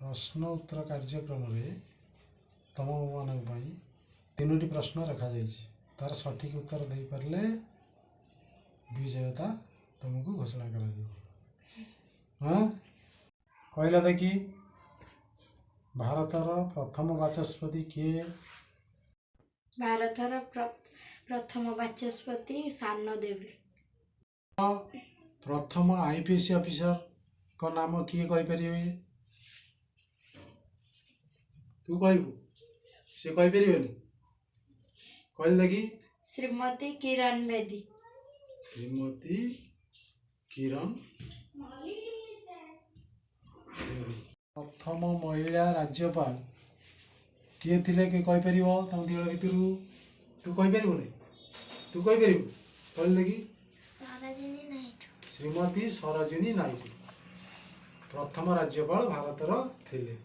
ପ୍ରଶ୍ନ ଉତ୍ତର କାର୍ଯ୍ୟକ୍ରମରେ ତମମାନଙ୍କ ପାଇଁ ତିନୋଟି ପ୍ରଶ୍ନ ରଖାଯାଇଛି। ତାର ସଠିକ୍ ଉତ୍ତର ଦେଇପାରିଲେ ବିଜେତା ତୁମକୁ ଘୋଷଣା କରାଯିବ। ହଁ, କହିଲ ଦେଖି, ଭାରତର ପ୍ରଥମ ବାଚସ୍ପତି କିଏ? ଭାରତର ପ୍ରଥମ ବାଚସ୍ପତି ସାନ ଦେବୀ। ପ୍ରଥମ ଆଇପିଏସ୍ ଅଫିସରଙ୍କ ନାମ କିଏ କହିପାରିବେ? ତୁ କହିବୁ, ସେ କହିପାରିବେନି। କହିଲେ ଦେଖି। ଶ୍ରୀମତୀ କିରଣ ବେଦୀ। ଶ୍ରୀମତୀ କିରଣ ବେଦୀ। ପ୍ରଥମ ମହିଳା ରାଜ୍ୟପାଳ କିଏ ଥିଲେ, କିଏ କହିପାରିବ ତମ ଦୁଇ ଜଣ ଭିତରୁ? ତୁ କହିପାରିବୁନି? ତୁ କହିପାରିବୁ? କହିଲେ ଦେଖି। ସରୋଜିନୀ ନାଇଡୁ। ଶ୍ରୀମତୀ ସରୋଜିନୀ ନାଇଡୁ ପ୍ରଥମ ରାଜ୍ୟପାଳ ଭାରତର ଥିଲେ।